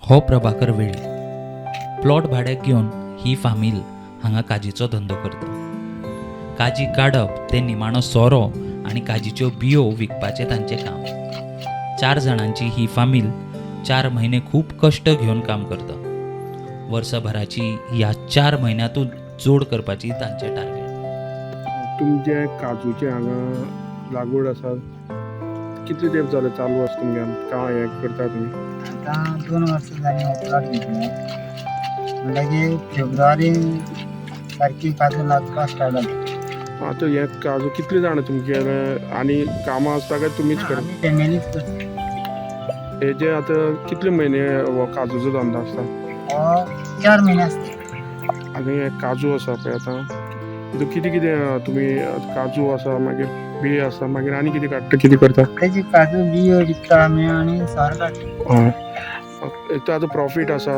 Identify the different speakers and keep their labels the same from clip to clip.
Speaker 1: हो प्रभाकर वेळीप प्लॉट भाड्याक घेवन ही फामील हांगा काजीचो धंदो करता. काजी काडप ते निमाणो सोरो आनी काजीच्यो बियो विकपाचें तांचें काम. 4 जाणांची ही फामील 4 म्हयने खूब कश्ट घेवन काम करता. वर्सभराची ह्या 4 म्हयन्यांतूच जोड करपाची तांचें टार्गेट.
Speaker 2: तुमचे काजूचे हांगा लागवड आसा, कितले तेंप जाले चालू आसा तुमगे काय हें करता तुमी?
Speaker 3: आतां 2 वर्सां जालीं हो प्लॉट घेतलो म्हणटकीर फेब्रुवारी सारकी काजू लागपाक स्टार्ट जाली.
Speaker 2: आतां हे काजू कितले जाणां तुमगे आनी कामां आसता काय तुमीच करता?
Speaker 3: आमी फॅमिलीच करता.
Speaker 2: हेजे आतां कितले म्हयने हो काजूचो धंदो आसता?
Speaker 3: हो 4 म्हयने आसता.
Speaker 2: आनी हे काजू आसा पळय आतां तितून कितें कितें तुमी काजू आसा, मागीर बियो आसा, मागीर आनी कितें काडटा, कितें करता?
Speaker 3: तेजी काजू बियो विकता आमी आनी सोरो काडटा.
Speaker 2: हय, हेतून आतां प्रॉफीट आसा?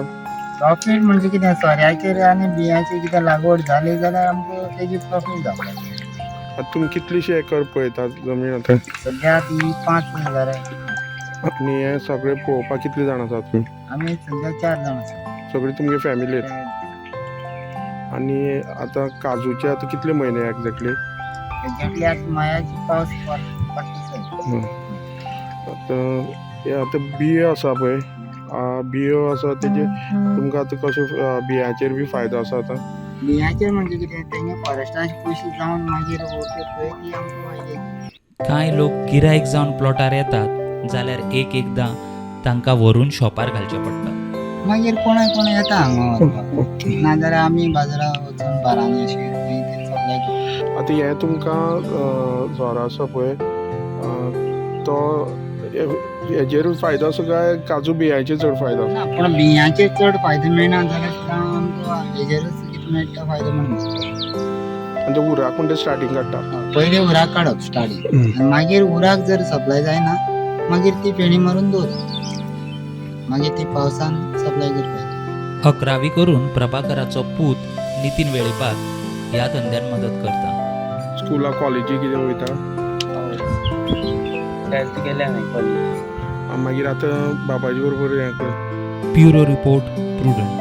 Speaker 3: प्रॉफीट म्हणजे कितें, सोऱ्याचेर आनी बियांचेर कितें लागवड जाली जाल्यार आमकां तेजी प्रॉफीट जाता.
Speaker 2: आतां तुमी कितलीशी एकर पळयतात जमीन आतां?
Speaker 3: सद्या ती 5,000.
Speaker 2: आनी हें सगळें पळोवपाक कितले जाण आसात तुमी?
Speaker 3: आमी सद्या 4 जाण आसा.
Speaker 2: सगळी तुमगे फॅमिली. आनी आतां काजूचे आतां कितले म्हयने एग्जॅक्टली?
Speaker 3: एक्झॅक्टली आतां मायाची पावस पडटा.
Speaker 2: आतां हे आतां बियो आसा पळय, बियो आसा तेजे तुमकां आतां कशें बियांचेर बी फायदो आसा आतां?
Speaker 3: बियांचेर म्हणजे कितें, तेंगे फॉरेस्टाचे पयशे जावन मागीर वयता पळय ती आमकां मागीर.
Speaker 1: कांय लोक गिरायक जावन प्लॉटार येतात जाल्यार एक एकदां तांकां व्हरून शॉपार घालचें पडटा.
Speaker 3: मागीर कोणा कोण येता हांगा व्हरपाक, नाजाल्यार आमी बाजाराक वचून बारांनी अशें मागीर ते सप्लाय करता.
Speaker 2: आतां हें तुमकां सोरो आसा पळय तो हेजेर फायदो आसा काय काजू बियांचेर चड फायदो आसा?
Speaker 3: ना, पूण बियांचेर चड फायदो मेळना जाल्यार सुद्दां आमकां हेजेरूच कितें मेळटा फायदो म्हणून.
Speaker 2: आनी ते उराक म्हणटा स्टार्टींग काडटा?
Speaker 3: पयलीं उराक काडप स्टार्टींग, आनी मागीर उराक जर सप्लाय जायना मागीर ती फेणी मारून दवरप, मागीर ती पावसान सप्लाय करपाची.
Speaker 1: 11वी करून प्रभाकराचो पूत नितीन वेळीपाक ह्या धंद्यान मदत करता.
Speaker 2: स्कुला कॉलेजी कितें वयता?
Speaker 4: 12th केल्या हांवें कॉलेज.
Speaker 2: मागीर आतां बाबाजी बरोबर हें कर.
Speaker 1: Bureau report, Prudent.